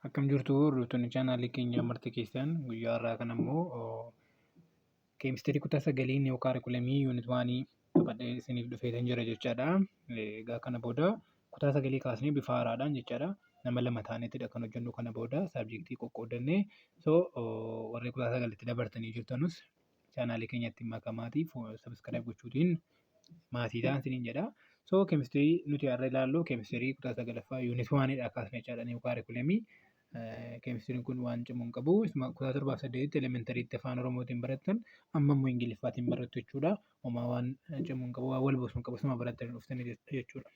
Akkam jirtu, hordoftoonni chaanaalii keenya marti keessan? Guyyaa har'aa kana immoo keemistirii kutaa sagalii new curriculum unit one qabadhee isiniif dhufeetan jira jechaadha. Egaa kana booda kutaa sagalii kaasnee bifa haaraadhaan jechaadha. Nama lama taaneetidha kan hojjennu kana booda subject qoqqoodannee. So warri kutaa sagalitti dabartanii jirtanus chaanaalii keenyatti makamaatiif subscribe gochuutiin maatii ta'an isiniin jedha. So keemistirii nuti har'a ilaallu keemistirii kutaa sagalaffaa unit onedha kaasne jechaadha, new curriculum. Keemistiriin kun waan cimu hin qabu. Isuma kutaa torbaaf saddeetitti elementaryitti afaan Oromootiin barattan amma immoo Ingiliffaatiin barattu jechuudha. Homaa waan cimu hin qabu, waan wal buusu hin qabu, isuma barattanii dhuftanii jechuudha.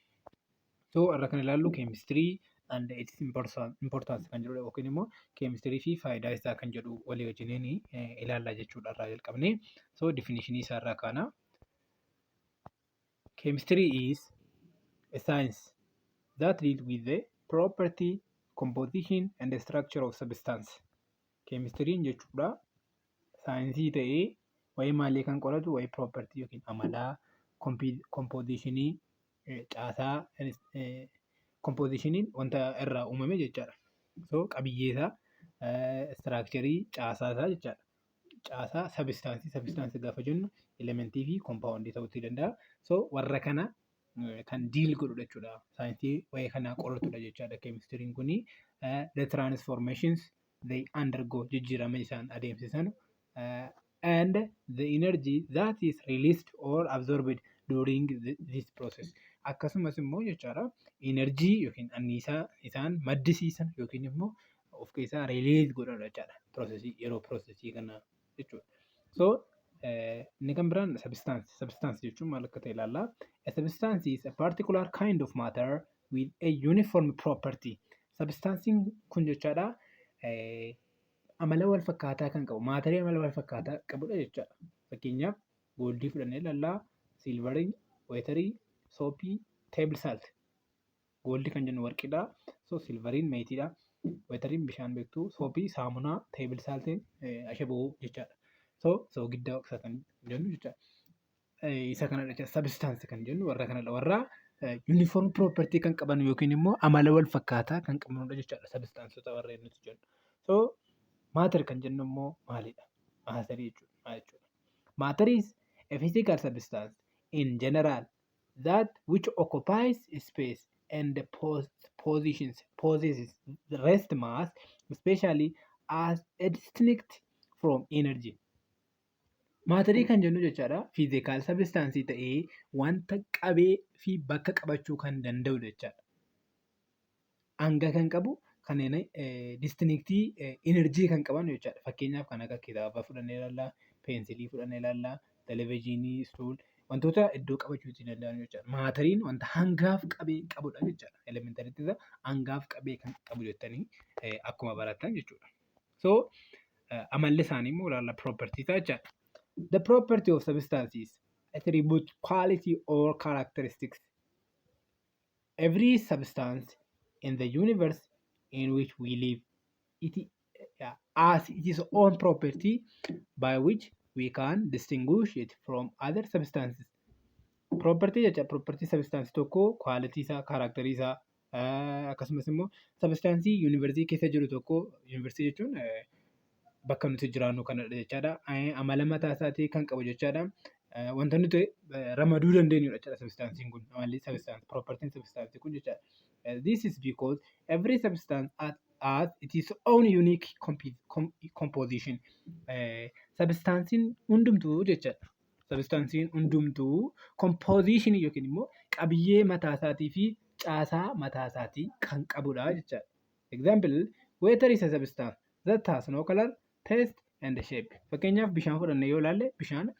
So har'a kan ilaallu chemistry and its importance kan jedhudha, yookiin immoo keemistirii fi faayidaa isaa kan jedhu walii wajjiniin ilaallaa jechuudha irraa jalqabnee. So definition isaa irraa kaana. Chemistry is a science that deals with the property, composition and the structure of substance. Keemistiriin jechuudha saayinsii ta'ee waa'ee maalii kan qoratu? Waa'ee property yookiin amalaa, composition, caasaa, compositioniin wanta irraa uumame jechaadha. So qabiyyee isaa, structure, caasaa isaa jechaadha. Caasaa substance. Substance gaafa jennu elementii fi compound ta'uu danda'a. So warra kana kan deal godhudha jechuudha. Saayinsii waa'ee kanaa qoratudha jechaadha keemistiriin kuni. The transformations they undergo, jijjiirama isaan adeemsisan, and the energy that is released or absorbed during this process. Akkasumas immoo jechaadha, energy yookiin anniisaa isaan maddisiisan yookiin immoo of keessaa release godhan jechaadha. Processii, yeroo processii kana jechuudha. So inni kan biraan substance. Substance jechuun maal akka ta'e ilaalla. A substance is a particular kind of matter with a uniform property. Substanceiin kun jechaadha amala wal fakkaataa kan qabu, matter amala wal fakkaataa qabudha jechaadha. Fakkeenyaaf gold fudhannee ilaallaa, silver, water, soap, table salt. Gold kan jennu warqiidha. So silveriin meetiidha. Wateriin bishaan beektuu, soap saamunaa, table saltiin ashaboo jechaadha. So soogidda isa kan jennu jechaadha. Isa kanadha jechuudha. Substance kan jennu warra kanadha. Warra uniform property kan qaban yookiin immoo amala wal fakkaataa kan qabanudha jechaadha substanceota warreen nuti jennu. So matter kan jennu immoo maalidha? Matter jechuudha. Maal jechuudha? Matter is a physical substance in general that which occupies space and positions possesses the rest mass, especially as a distinct from energy. Matter kan jennu jechaadha physical substance ta'ee wanta qabee fi bakka qabachuu kan danda'u jechaadha. Hanga kan qabu, kanneen distinct energy kan qaban jechaadha. Fakkeenyaaf kan akka kitaabaa fudhannee ilaallaa, pencil fudhannee ilaallaa, televezyiinii, stool, wantoota iddoo qabachuu danda'an jechaadha. Matteriin wanta hangaaf qabee qabudha jechaadha. Elementaryitti hangaaf qabee kan qabu jettanii akkuma barattan jechuudha. So amalli isaanii immoo ilaalla, property isaa jechaadha. The property of substances attribute quality or characteristics. Every substance in the universe in which we live, it has its own property by which we can distinguish it from other substances. Property jecha, property substance tokko quality isaa, character isaa, akkasumas immoo substance universe keessa jiru tokko, universe jechuun bakka nuti jiraannu kanadha jechaadha. Amala mataa isaatii kan qabu jechaadha. Wanta nuti ramaduu dandeenyudha jechaadha substanceiin kun, amalli substance, propertyn substance kun jechaadha. This is because every substance has its own unique composition. Substanceiin hundumtuu jechaadha. Substanceiin hundumtuu composition yookiin immoo qabiyyee mataa isaatii fi caasaa mataa isaatii kan qabudha jechaadha. Example, water is a substance that has no color, taste and shape. Fakkeenyaaf bishaan fudhannee yoo ilaalle, bishaan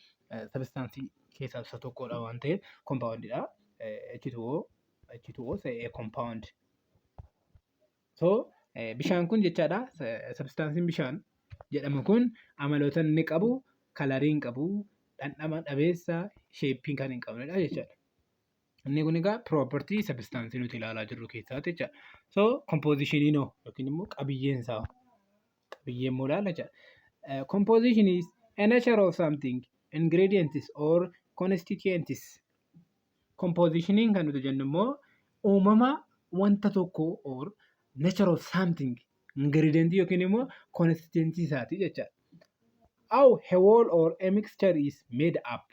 substance keessaa isa tokkodha waan ta'eef compoundidha. H2O, H2O is a compound. So bishaan kun jechaadha, substanceiin bishaan jedhamu kun amaloota inni qabu color hin qabu, dhandhama dhabeessa, shape kan hin qabnedha jechaadha. Inni kun egaa property substance nuti ilaalaa jirru keessaati jechaadha. So compositioniin hoo, yookiin immoo qabiyyeen isaa, qabiyyee immoo ilaalla jechaadha. Composition is a nature of something, ingredients or constituents. Compositioniin kan nuti jennu immoo uumama wanta tokkoo or nature of something, Ingredientii yookiin immoo constituentii isaati jechaadha. How a whole or a mixture is made up.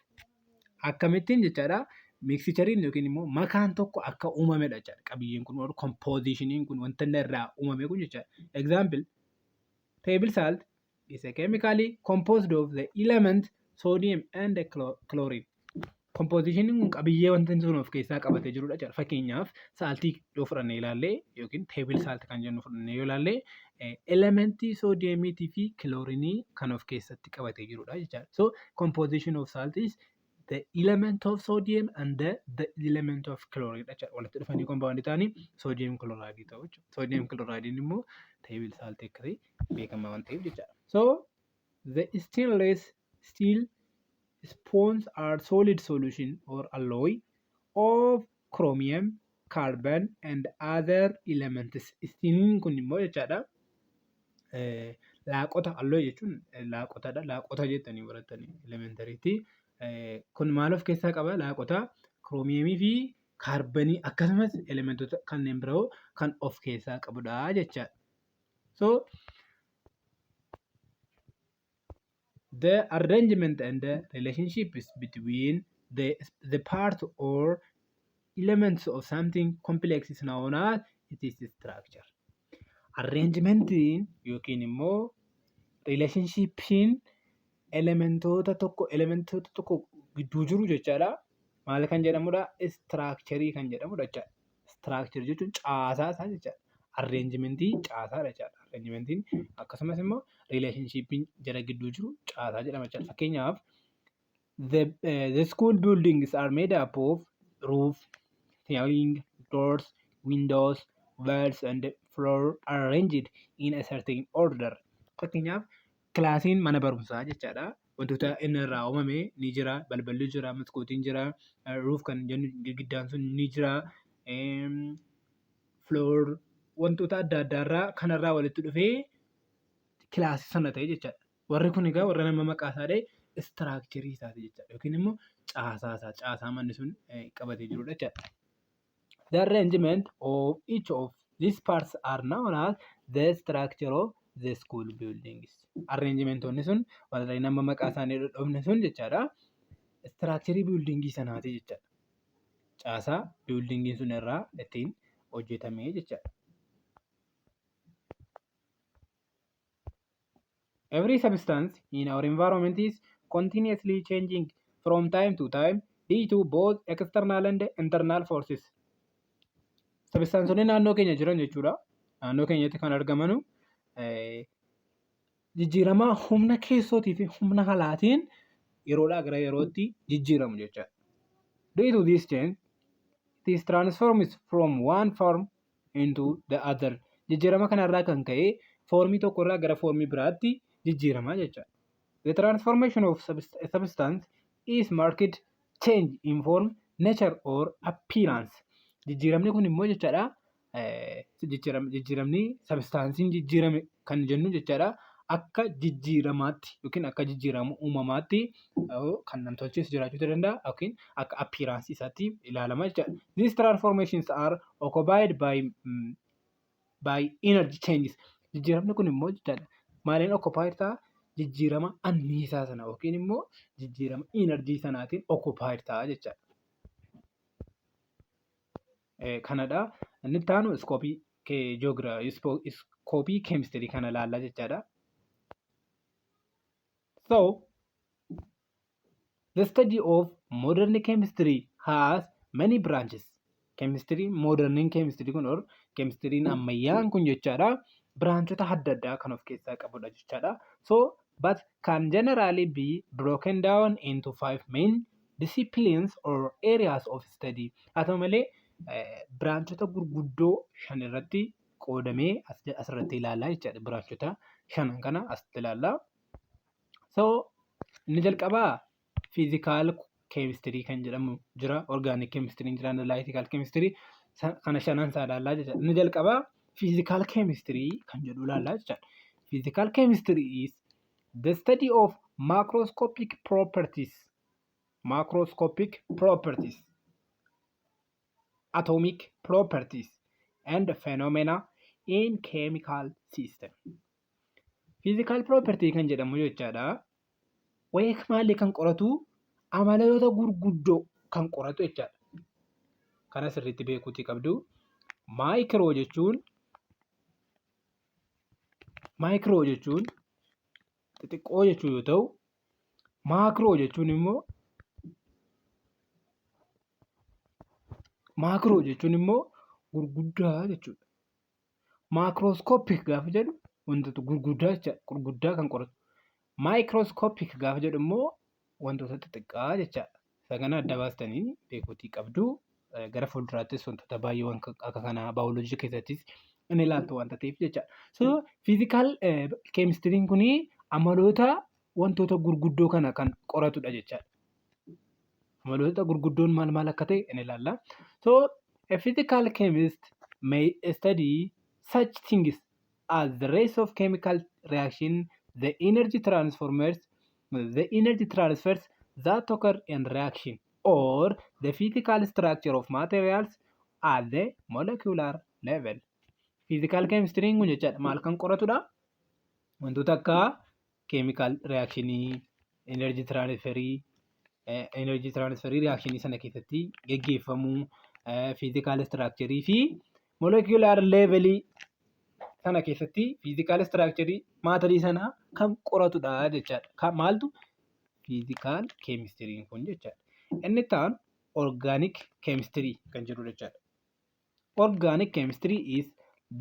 Akkamittiin jechaadha mixtureiin yookiin immoo makaan tokko akka uumamedha jechaadha. Qabiyyeen kun or compositioniin kun wanta inni irraa uumame kun jechaadha. Example, table salt is a chemically composed of the element sodium and chlorine. Compositioniin kun qabiyyee wanta inni sun of keessaa qabatee jirudha jechaadha. Fakkeenyaaf, saltii yoo fudhannee ilaalle yookiin table salt kan jennu fudhannee yoo ilaalle, elementii soodiyeemiitii fi kiloorinii kan of keessatti qabatee jirudha jechaadha. So composition of salt is the element of sodium and the element of chlorine jechaadha. Walitti dhufanii compound ta'anii sodium chloride ta'u jechuudha. Sodium chloride immoo table salt akka ta'e beekamaa waan ta'eef jechaadha. So the stainless steel spoons are solid solution or alloy of chromium, carbon and other elements. Steeliin kun immoo jechaadha. Laaqota, alloy jechuun laaqotadha. Laaqota jettanii barattanii elementaryitti. Kun maal of keessaa qaba? Laaqota chromiumii fi kaarbanii akkasumas elementoota kanneen biroo kan of keessaa qabudha jechaadha. So the arrangement and the relationships between the part or elements of something complex is known as its structure. Arrangementiin yookiin immoo relationshipiin elementoota tokko gidduu jiru jechaadha. Maal kan jedhamudha? Structureii kan jedhamudha jechaadha. Structure jechuun caasaa isaa jechaadha. Arrangementii caasaadha jechaadha. Arrangementiin akkasumas immoo relationshipiin jara gidduu jiru caasaa jedhama jechaadha. Fakkeenyaaf, the school buildings are made up of roof, ceiling, doors, windows, walls and floor arranged in a certain order. Fakkeenyaaf, kilaasiin mana barumsaa jechaadha. Wantoota inni irraa uumame ni jira. Balballi jira, maskootiin jira, roof kan jennu girgiddaan sun ni jira. Floor wantoota adda addaarraa kanarraa walitti dhufee kilaasii sana ta'e jechaadha. Warri kun egaa warra nama maqaa isaa dha'e structureii isaati jechaadha. Yookiin immoo caasaa isaa, caasaa manni sun qabatee jirudha jechaadha. The arrangement of each of these parts are known as the structure of the school buildings. Arrangementoonni sun warra nama maqaa isaanii dhodhofne sun jechaadha. Structureii buildingii sanaati jechaadha. Caasaa buildingiin sun irraa ittiin hojjetame jechaadha. Every substance in our environment is continuously changing from time to time due to both external and internal forces. Substanceonni naannoo keenya jiran jechuudha. Naannoo keenyatti kan argamanu jijjiirama humna keessootii fi humna alaatiin yeroodhaa gara yerootti jijjiiramu jechaadha. Due to this change, it is transformed from one form into the other. Jijjiirama kanarraa kan ka'e formii tokkorraa gara formii biraatti jijjiirama jechaadha. The transformation of a substance is marked change in form, nature or appearance. Jijjiiramni kun immoo jechaadha, jijjiiramni substanceiin jijjiirame kan jennu jechaadha, akka jijjiiramaatti yookiin akka jijjiirama uumamaatti kan namtolchees jiraachuu danda'a yookiin akka appearanceii isaatti ilaalama jechaadha. These transformations are occupied by energy changes. Jijjiiramni kun immoo jechaadha, maaliin occupied ta'a? Jijjiirama anniisaa sana yookiin immoo jijjiirama energy sanaatiin occupied ta'a jechaadha. Kanadha. Inni itti aanu scopeii keemistirii kana ilaalla jechaadha. So, the study of modern chemistry has many branches. Chemistry, modern chemistry kun or chemistry'n ammayyaan kun jechaadha, branchota adda addaa kan of keessaa qabudha jechaadha. So, but can generally be broken down into five main disciplines or areas of study. Haa ta'u malee, branchota gurguddoo shan irratti qoodamee asirratti ilaallaa jechaadha. Branchota shanan kana asitti ilaallaa. So, inni jalqabaa physical chemistry kan jedhamu jira. Organic chemistry jira. Analytical chemistry kana shanan isaa ilaallaa jechaadha. Inni jalqabaa physical chemistry kan jedhu ilaallaa jechaadha. Physical chemistry is the study of macroscopic properties, atomic properties and phenomena in chemical system. Physical property kan jedhamu jechaadha. Waa'ee maalii kan qoratu? Amaloota gurguddoo kan qoratu jechaadha. Kana sirriitti beekuutii qabdu. Micro jechuun xixiqqoo jechuu yoo ta'u, macro jechuun immoo gurguddaa jechuudha. Macroscopic gaafa jedhu wantoota gurguddaa jechaadha. Gurguddaa kan qoratu. Microscopic gaafa jedhu immoo wantoota xixiqqaa jechaadha. Isa kana adda baastanii beekuutii qabdu. Gara fuulduraattis wantoota baay'ee akka kanaa baayoloojii keessattis inni ilaaltu waanta ta'eef jechaadha. So physical chemistryn kunii amaloota wantoota gurguddoo kana kan qoratudha jechaadha. Amaloota gurguddoon maal maal akka ta'e ni ilaalla. So a physical chemist may study such things as the rates of chemical reaction, the energy transfers that occur in reaction, or the physical structure of materials at the molecular level. Physical chemistry kun jechaadha maal kan qoratudha? Wantoota akka chemical reactionii, energy transferii reactionii sana keessatti geggeeffamuu, physical structure fi molecular levelii sana keessatti physical structure matterii sanaa kan qoratudha jechaadha. Maaltu? Physical chemistry kun jechaadha. Inni itti aanu organic chemistry kan jedhudha jechaadha. Organic chemistry is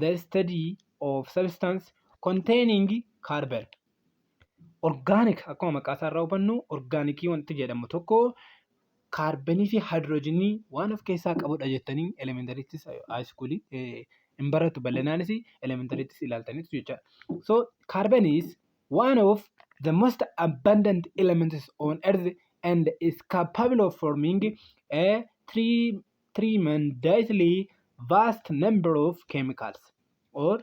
the study of substance containing carbon. Organic akkuma maqaa isaa irraa hubannu, organicii wanti jedhamu tokko kaarbenii fi haayidroojinii waan of keessaa qabudha jettanii elementaryttis, high schoolii hin barattu, bal'inaanis elementaryttis ilaaltaniitu jechaadha. So carbon is one of the most abundant elements on earth and is capable of forming a tremendously vast number of chemicals, or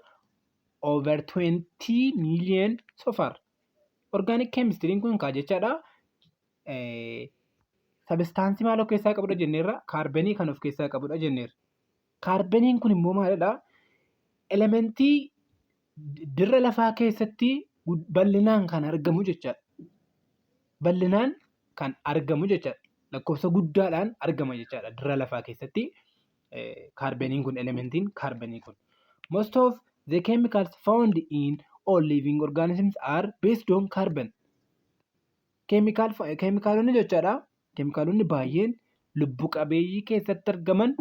over 20 million so far. Organic chemistry kun kaa jechaadha. Substanceii maal of keessaa qabudha jenneerra? Kaarbenii kan of keessaa qabudha jenneerra. Kaarbeniin kun immoo maalidha? Elementii dirra lafaa keessatti bal'inaan kan argamu jechaadha. Bal'inaan kan argamu jechaadha. Lakkoofsa guddaadhaan argama jechaadha dirra lafaa keessatti kaarbeniin kun, elementiin kaarbenii kun. Most of the chemicals found in all living organisms are based on carbon. Keemikaalonni jechaadha. Keemikaalonni baay'een lubbu qabeeyyii keessatti argaman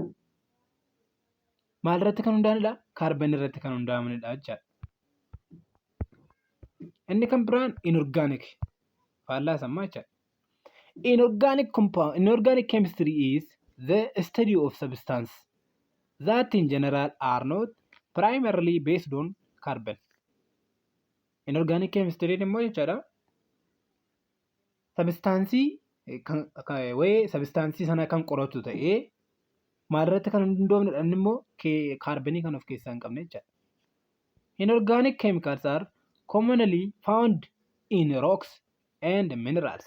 maalirratti kan hundaa'anidha? Kaarbenii irratti kan hundaa'anidha jechaadha. Inni kan biraan inorganic, faallaa sammaa jechaadha. Inorganic compound, inorganic chemistry is the study of substance that in general are not primarily based on carbon. Inorganic chemistry immoo jechaadha. Substanceii wayii substanceii sana kan qoratu ta'ee maalirratti kan hundoofnedha inni immoo? Kaarbenii kan of keessaa hin qabne jechaadha. Inorganic chemicals are commonly found in rocks and minerals.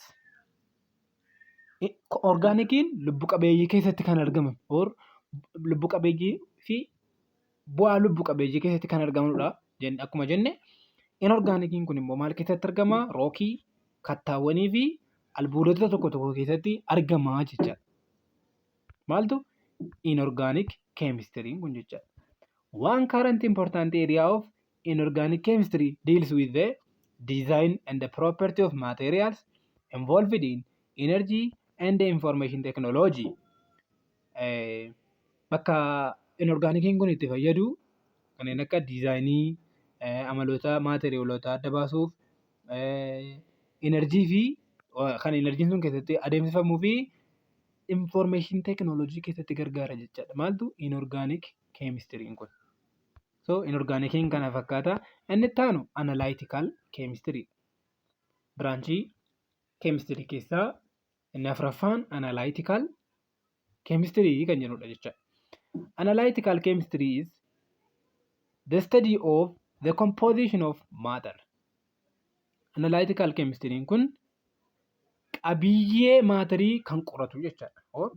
Organiciin lubbu qabeeyyii keessatti kan argaman or lubbu qabeeyyii fi bu'aa lubbu qabeeyyii keessatti kan argamanidha. Akkuma jenne, inorganiciin kun immoo maal keessatti argama? Rockii, kattaawwanii fi albuudota tokko tokko keessatti argama jechaadha. Maaltu? Inorganic chemistryn kun jechaadha. One current important area of inorganic chemistry deals with the design and the property of materials involved in energy and information technology. Bakka inorganiciin kun itti fayyadu kanneen akka designii, amaloota materialota adda baasuuf, energy fi kan energyn sun keessatti adeemsifamuu fi information technology keessatti gargaara jechaadha. Maaltu? Inorganic chemistryn kun. So inorganiciin kana fakkaata. Inni itti aanu analytical chemistry. Branchii chemistry keessaa inni afuraffaan analytical chemistry kan jedhudha jechaadha. Analytical chemistry is the study of the composition of matter. Analytical chemistry kun qabiyyee matterii kan qoratu jechaadha.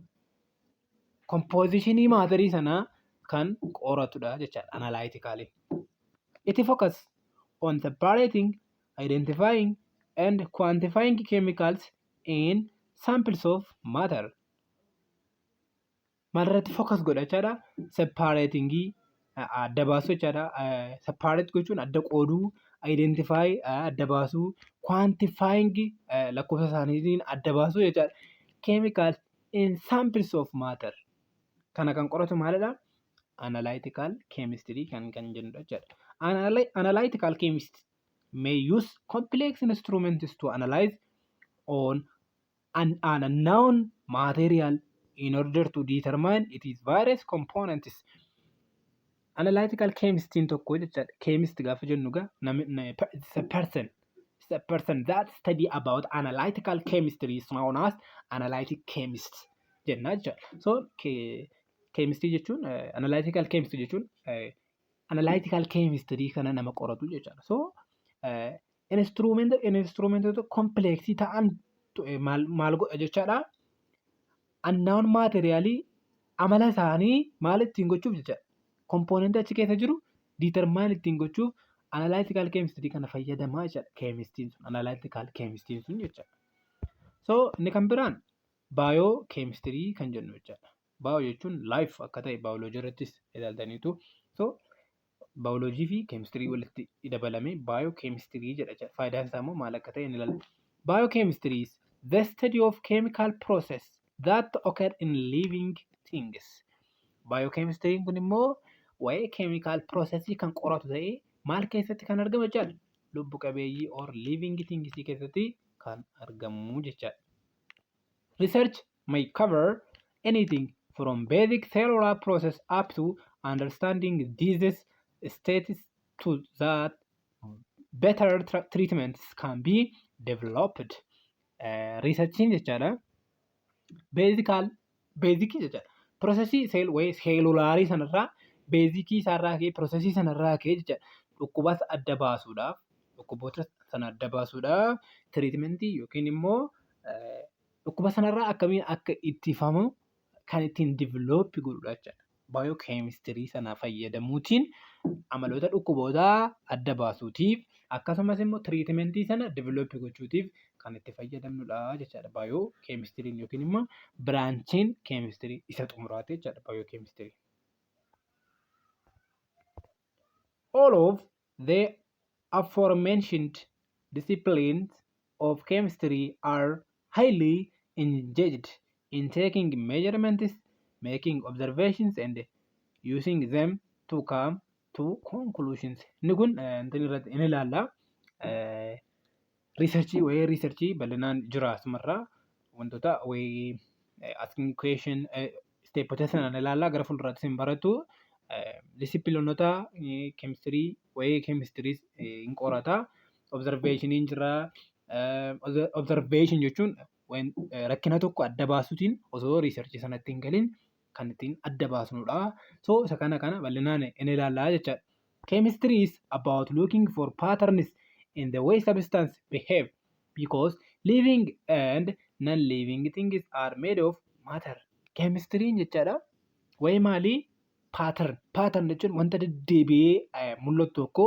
Compositionii matterii sanaa kan qoratudha jechaadha analytically. It focus on separating, identifying and quantifying chemicals in samples of matter. Maalirratti focus godha jechaadha? Separatingii, adda baasuu jechaadha. Separate gochuun adda qooduu, identify adda baasuu, quantifying lakkoofsa isaaniitiin adda baasuu jechaadha. Chemicals in samples of matter. Kana kan qoratu maalidha? Analytical chemistry kan jennudha jechaadha. Analytical chemist may use complex instruments to analyze on an unknown material in order to determine its various components. Analytical chemistiin tokko jechaadha. Chemist gaafa jennu gaa it's a person. It's a person that study about analytical chemistry is known as analytic chemist jenna jechaadha. So chemistry jechuun, analytical chemistry jechuun, analytical chemistry kana nama qoratu jechaadha. So instrumentoota complexii ta'an maal godha jechaadha? Unknown materialii amala isaanii maal ittiin gochuuf jechaadha? Componentii achi keessa jiru determine ittiin gochuuf analytical chemistry kana fayyadamaa jechaadha. Chemistiin sun, analytical chemistiin sun jechaadha. So inni kan biraan biochemistry kan jennu jechaadha. Bio jechuun life akka ta'e baayoloojii irrattis ilaaltaniitu. So baayoloojii fi keemistirii walitti dabalamee biochemistry jedha jechaadha. Faayidaan isaa immoo maal akka ta'e ni ilaalla. Biochemistry is the study of chemical process that occur in living things. Biochemistryn kun immoo waa'ee chemical processii kan qoratu ta'ee maal keessatti kan argamu jechaadha? Lubbu qabeeyyii or living things keessatti kan argamu jechaadha. Research may cover anything from basic cellular process up to understanding disease states to that better treatments can be developed. Researchiin jechaadha. Basicii jechaadha. Processii cell wayii cellularii sanarraa, basicii isaarraa ka'ee, processii sanarraa ka'ee jechaadha. Dhukkuboota adda baasuudhaaf, dhukkuboota sana adda baasuudhaaf treatmentii yookiin immoo dhukkuba sanarraa akkamiin akka ittifamu kan ittiin develop godhudha jechaadha. Biochemistry sana fayyadamuutiin amaloota dhukkubootaa adda baasuutiif, akkasumas immoo treatmentii sana develop gochuutiif kan itti fayyadamnudha jechaadha. Biochemistryn yookiin immoo branchiin keemistirii isa xumuraati jechaadha biochemistry. All of the aforementioned disciplines of chemistry are highly engaged in taking measurements, making observations and using them to come to conclusions. Inni kun wanti irratti inni ilaalla. Researchii, waa'ee researchii bal'inaan jira asumarraa, wantoota wayii asking question stepota sana ilaalla, gara fuulduraatti isin baratu. Disciplinoota keemistirii, waa'ee keemistiriis hin qorata. Observationiin jira. Observation jechuun rakkina tokko adda baasuutiin osoo researchii sanatti hin galin kan ittiin adda baasnudha. So isa kana bal'inaan in ilaallaa jechaadha. Chemistry is about looking for patterns in the way substance behave because living and non-living things are made of matter. Chemistry'n jechaadha. Waa'ee maalii? Pattern. Pattern jechuun wanta deddeebi'ee mul'atu tokko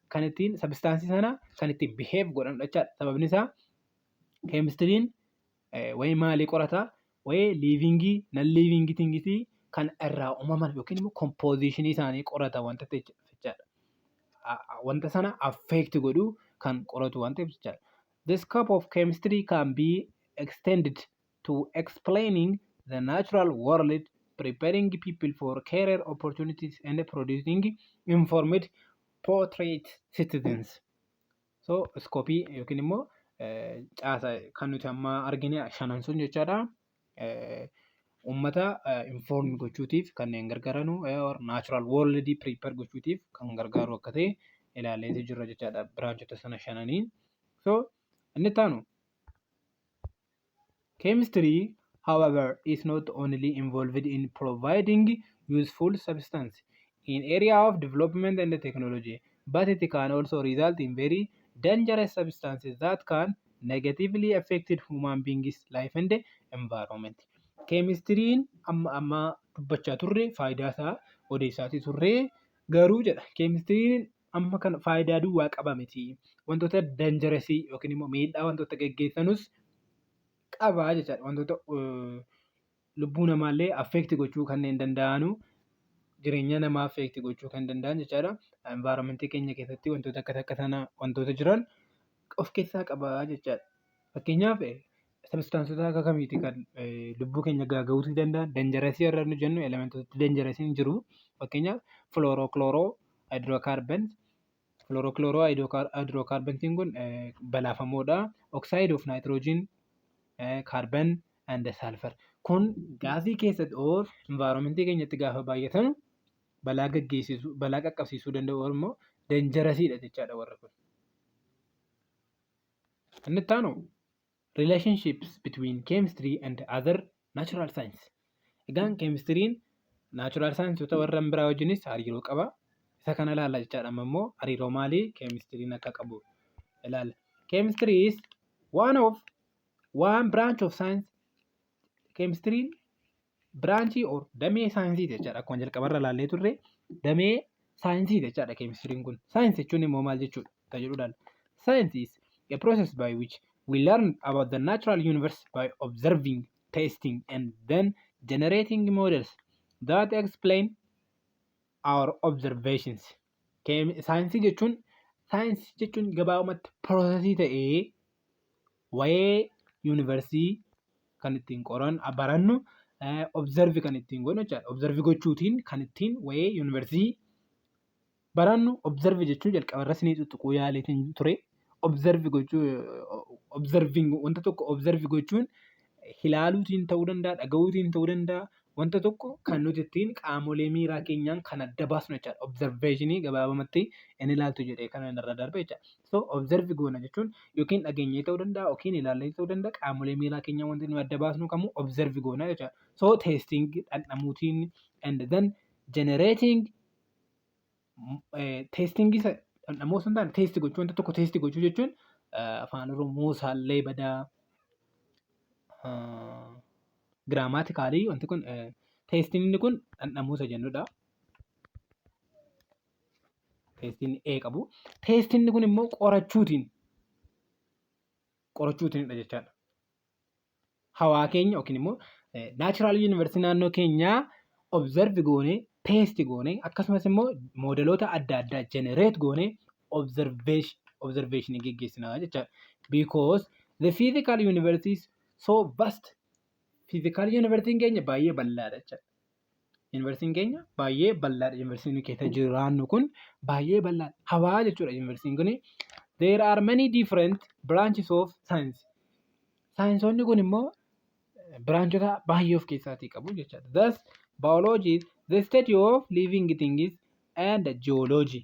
kan ittiin substanceii sana kan ittiin behave godhan jechaadha. Sababni isaa keemistiriin waa'ee maalii qorata? Waa'ee livingii, non living thingsii kan irraa uumaman yookiin immoo compositionii isaanii qorata wanta ta'e jechaadha. Wanta sana affect godhu kan qoratu waan ta'eef jechaadha. The scope of chemistry can be extended to explaining the natural world, preparing people for career opportunities and producing informed patriot citizens. So scopeii yookiin immoo caasa kan nuti amma argine shanan sun jechaadha. Uummata inform gochuutiif kanneen gargaaranu, natural world prepare gochuutiif kan gargaaru akka ta'e ilaalleetu jirra jechaadha branchota sana shananii. So inni itti aanu, chemistry, however, is not only involved in providing useful substance in area of development and technology, but it can also result in very dangerous substances that can negatively affect human beings' life and environment. Keemistiriin amma amma dubbachaa turre faayidaa isaa odeessaatii turree garuu jedha keemistiriin amma kana faayidaa duwwaa qaba miti. Wantoota dangerous yookiin immoo miidhaa wantoota geggeessanus qaba jechaadha. Wantoota lubbuu namaallee affect gochuu kanneen danda'anu, jireenya namaa affect gochuu kan danda'an jechaadha. Environmentii keenya keessatti wantoota akkas akka sana wantoota jiran of keessaa qaba jechaadha. Fakkeenyaaf, substanceota akka kamiiti kan lubbuu keenya gaaga'uu danda'an, dangerous warra nu jennu, elementoota dangerousiin jiru? Fakkeenyaaf, fluoro hydrocarbon, fluoro hydrocarbontiin kun balaafamoodha. Oxide of nitrogen, carbon and sulfur. Kun gaasii keessatti or environmentii keenyatti gaafa baay'atan balaa gaggeessisu, balaa qaqqabsiisuu danda'u immoo dangerousiidha jechaadha warra kun. Inni itti aanu relationships between chemistry and other natural science. Egaan keemistiriin natural scienceota warra biraa wajjinis hariiroo qaba. Isa kana ilaalla jechaadha. Amma immoo hariiroo maalii keemistiriin akka qabu ilaalla. Chemistry is one branch of science. Keemistiriin branchii or damee saayinsiiti jechaadha. Akkuma jalqabarra ilaallee turre, damee saayinsiiti jechaadha keemistiriin kun. Saayinsii jechuun immoo maal jechuudha kan jedhu ilaalla. Science is a process by which we learn about the natural universe by observing, testing and then generating models that explain our observations. Saayinsii jechuun gabaabumatti processii ta'ee waa'ee universii kan ittiin qoran barannu, observe kan ittiin goonu jechaadha. Observe gochuutiin kan ittiin waa'ee universii barannu. Observe jechuun jalqaba irra isinii tuttuquu yaaleetiin ture. Observe gochuu, observing, wanta tokko observe gochuun ilaaluutiin ta'uu danda'a, dhaga'uutiin ta'uu danda'a. Wanta tokko kan nuti ittiin qaamolee miiraa keenyaan kan adda baasnu jechaadha. Observationii gabaabumatti inni ilaaltu jedhee kan irra darbe jechaadha. So observe goona jechuun yookiin dhageenyee ta'uu danda'a yookiin ilaallee ta'uu danda'a, qaamolee miiraa keenyaan wanti nuyi adda baasnu kamuu observe goona jechaadha. So testing, dhandhamuutiin, and then generating, testing isa dhandhamuu osoo hin taane taste gochuu, wanta tokko taste gochuu jechuun afaan Oromoo isaallee badaa grammatically wanti kun tasteiin kun dhandhamuu isa jennudha. Tasteiin ee qabu. Tasteiin kun immoo qorachuutiinidha jechaadha. Hawaa keenya yookiin immoo natural universii naannoo keenyaa observe goonee, test goonee, akkasumas immoo modeloota adda addaa generate goonee observationii geggeessinaa jechaadha. Because the physical universe is so vast. Physical universiin keenya baay'ee bal'aadha jechaadha. Universiin keenya baay'ee bal'aadha. Universiin keessa jiraannu kun baay'ee bal'aadha. Hawaa jechuudha universiin kuni. There are many different branches of science. Saayinsoonni kun immoo branchota baay'ee of keessaatii qabu jechaadha. Thus, biology is the study of living things and geology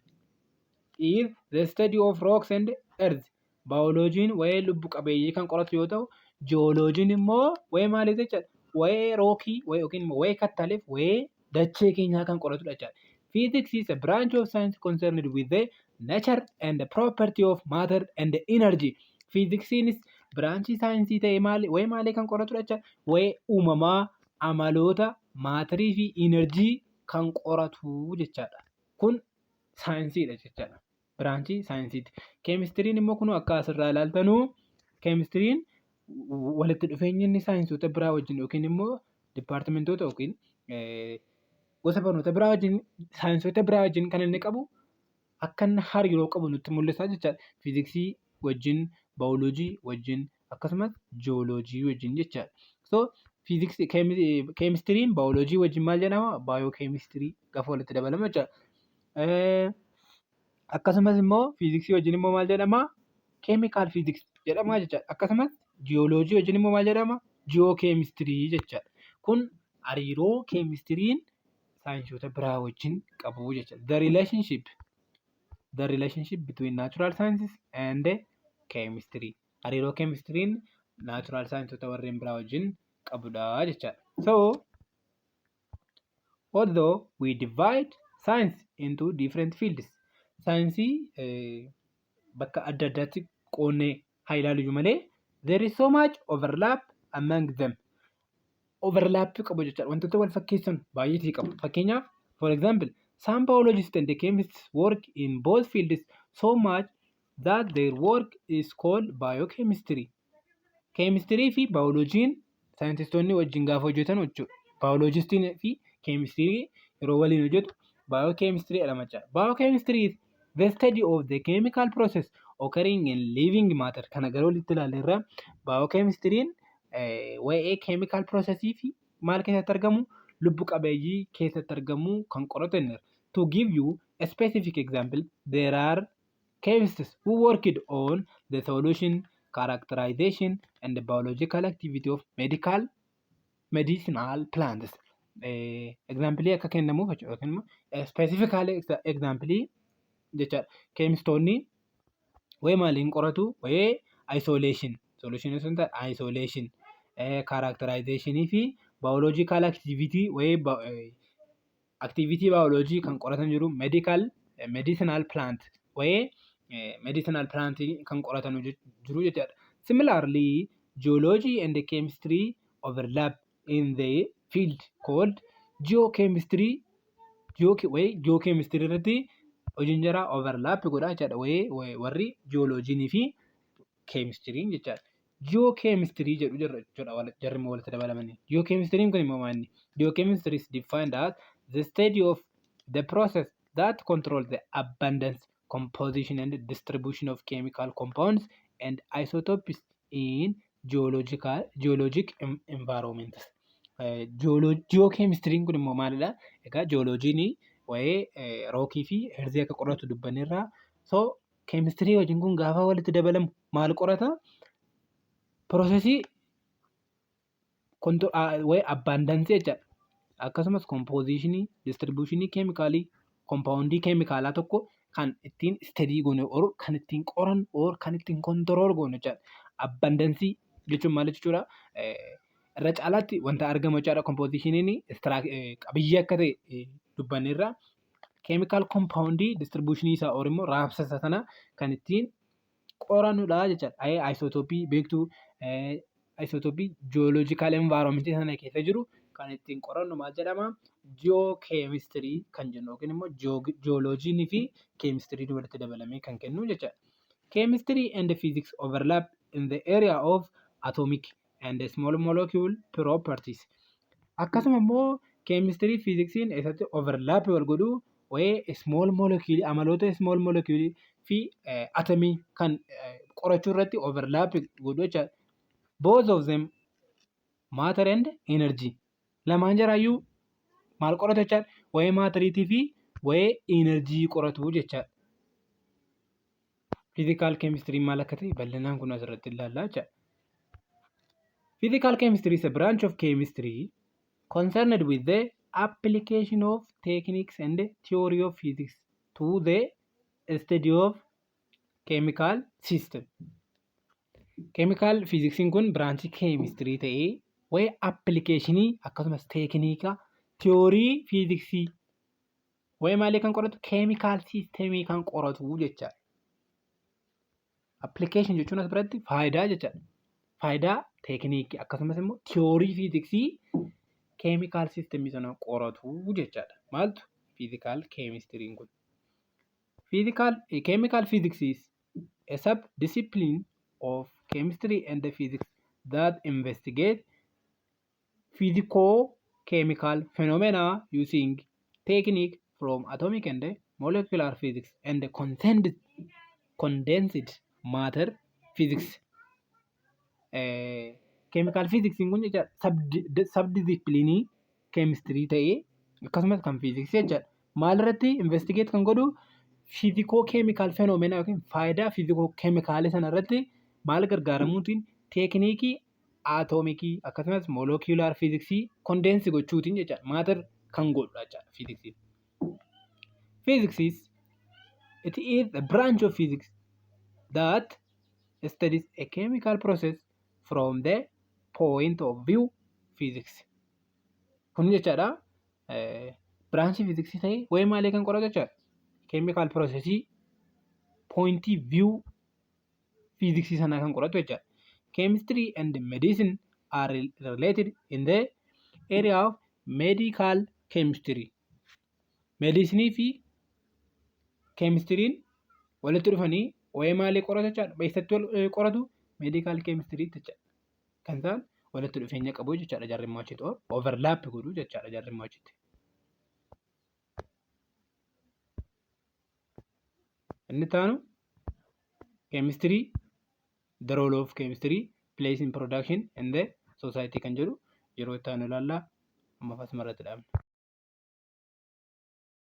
is the study of rocks and earth. Biologiin waa'ee lubbu qabeeyyii kan qoratu yoo ta'u, jiyooloojiin immoo waa'ee maalii jechaadha? Waa'ee rockii yookiin immoo waa'ee kattaaleef waa'ee dachee keenyaa kan qoratudha jechaadha. Physics is a branch of science concerned with the nature and the property of matter and energy. Fiiziksiinis branchii saayinsii ta'ee maali waa'ee maalii kan qoratudha jechaadha? Waa'ee uumamaa, amaloota matterii fi energy kan qoratu jechaadha. Kun saayinsiidha jechaadha. Branchii saayinsiiti. Keemistiriin immoo kun akka asirraa ilaaltanuu keemistiriin walitti dhufeenya inni saayinsoota biraa wajjin yookiin immoo departmentoota yookiin gosa barnoota biraa wajjin, saayinsoota biraa wajjin kan inni qabu, akka inni hariiroo qabu nutti mul'isa jechaadha. Fiiziksii wajjin, baayoloojii wajjin, akkasumas jiyooloojii wajjin jechaadha. So fiiziksii, keemistiriin baayoloojii wajjin maal jedhama? Baayookeemistirii gaafa walitti dabalamu jechaadha. Akkasumas immoo fiiziksii wajjin immoo maal jedhama? Chemical physics jedhama jechaadha. Akkasumas jiyooloojii wajjin immoo maal jedhama? Ji'ookeemistirii jechaadha. Kun hariiroo keemistiriin saayinsoota biraa wajjin qabu jechaadha. The relationship between natural sciences and chemistry. Hariiroo keemistiriin natural scienceota warreen biraa wajjin qabudha jechaadha. So although we divide science into different fields, saayinsii bakka adda addaatti qoonnee haa ilaallu malee, there is so much overlap among them. Overlap qabu jechaadha. Wantoota wal fakkeessan baay'eetii qabu. Fakkeenyaaf, For example, some biologists and chemists work in both fields so much that their work is called biochemistry. Keemistirii fi baayoloojiin saayintistoonni wajjin gaafa hojjetan jechuudha. Baayoloojistiin fi keemistirii yeroo waliin hojjetu biochemistry jedhama jechuudha. Biochemistry is the study of the chemical process occurring in living matter. Kana gara olitti ilaalle irraa biochemistry'n waa'ee chemical processii fi maal keessatti argamu, lubbu qabeeyyii keessatti argamu kan qoratu inni. To give you a specific example, there are chemists who worked on the solution, characterization and the biological activity of medical medicinal plants. Example akka kennamuuf jechuudha yookiin immoo specifically example jechaadha. Keemistoonni waa'ee maaliin qoratu? Waa'ee isolation, solution sun ta'e isolation, characterization fi biological activity, waa'ee activity biology kan qoratan jiru, medical medicinal plant, waa'ee medicinal plant kan qoratan jiru jechaadha. Similarly, geology and chemistry overlap in the field called geochemistry. Waa'ee geochemistry irratti hojiin jara overlap godha jechaadha. Waa'ee warri geologiinii fi keemistiriin jechaadha. Geochemistry jedhu jechuudha jarri immoo walitti dabalamanii. Geochemistry'n kun immoo maali? Geochemistry is defined as the study of the process that control the abundance, composition and distribution of chemical compounds and isotopes in geologic environments. Geochemistry'n kun immoo maalidha? Egaa geologiin waa'ee rockii fi earthii akka qoratu dubbanneerra. So keemistirii wajjin kun gaafa walitti dabalamu maal qorata? Processii waa'ee abundancii jechaadha. Akkasumas compositionii, distributionii keemikaalii, compoundii keemikaalaa tokko kan ittiin study goonu or kan ittiin qorannu or kan ittiin control goonu jechaadha. Abundancii jechuun maal jechuudha? Irra caalaatti wanta argamu jechaadha. Compositioniin qabiyyee akka ta'e dubbanneerra. Chemical compoundii distributionii isaa or immoo raabsa isaa sana kan ittiin qorannudha jechaadha. Isotopii beektuu, isotopii geological environmentii sana keessa jiru kan ittiin qorannu maal jedhama? Geochemistry kan jennu yookiin immoo jiyooloojiinii fi keemistiriin walitti dabalamee kan kennu jechaadha. Chemistry and physics overlap in the area of atomic and small molecule properties. Akkasuma immoo keemistirii fi fiiziksiin eessatti overlap wal godhu? Waa'ee small molecule, amaloota small molecule fi atomii kan qorachuu irratti overlap godhu jechaadha. Both of them matter and energy. Lamaan jaraayyuu maal qoratu jechaadha? Waa'ee matteriitii fi waa'ee energy qoratu jechaadha. Physical chemistry maal akka ta'e bal'inaan kun asirratti ilaallaa jechaadha. Physical chemistry is a branch of chemistry concerned with the application of techniques and theory of physics to the study of chemical system. Chemical physics'n kun branchii keemistirii ta'ee waa'ee applicationii akkasumas technique, theory fiiziksii waa'ee maalii kan qoratu? Chemical systemii kan qoratu jechaadha. Application jechuun as biratti faayidaa jechaadha. Faayidaa techniqueii akkasumas immoo theory fiiziksii chemical systemii sana qoratu jechaadha. Maaltu? Physical chemistryn kun. Physical chemical physics is a sub-discipline of chemistry and physics that investigate physico-chemical phenomena using technique from atomic and molecular physics and condensed matter physics. Chemical physics kun jecha sub-disciplinii keemistirii ta'ee akkasumas kan fiiziksii jechaadha. Maal irratti investigate kan godhu? Physico-chemical phenomena yookiin faayidaa physico-chemicalii sana irratti maal gargaaramuutiin? Techniqueii atomicii akkasumas molecular fiiziksii condense gochuutiin jechaadha. Matter kan godhudha jechaadha fiiziksiin. Physics is it is a branch of physics that studies a chemical process from the point of view physics. Kun jechaadha branchii fiiziksii ta'ee waa'ee maalii kan qoratu jechaadha? Chemical processii pointii view fiiziksii sanaa kan qoratu jechaadha. Chemistry and medicine are related in the area of medical chemistry. Medicine fi keemistiriin walitti dhufanii waa'ee maalii qoratu jechaadha? Eessatti wal qoratu? Medical chemistry jechaadha. Kan isaan walitti dhufeenya qabu jechaadha jarri immoo achitti, overlap godhu jechaadha jarri immoo achitti. Inni itti aanu chemistry, the role of chemistry plays in production in the society kan jedhu yeroo itti aanu ilaalla. Ammaaf asuma irratti dhaabna.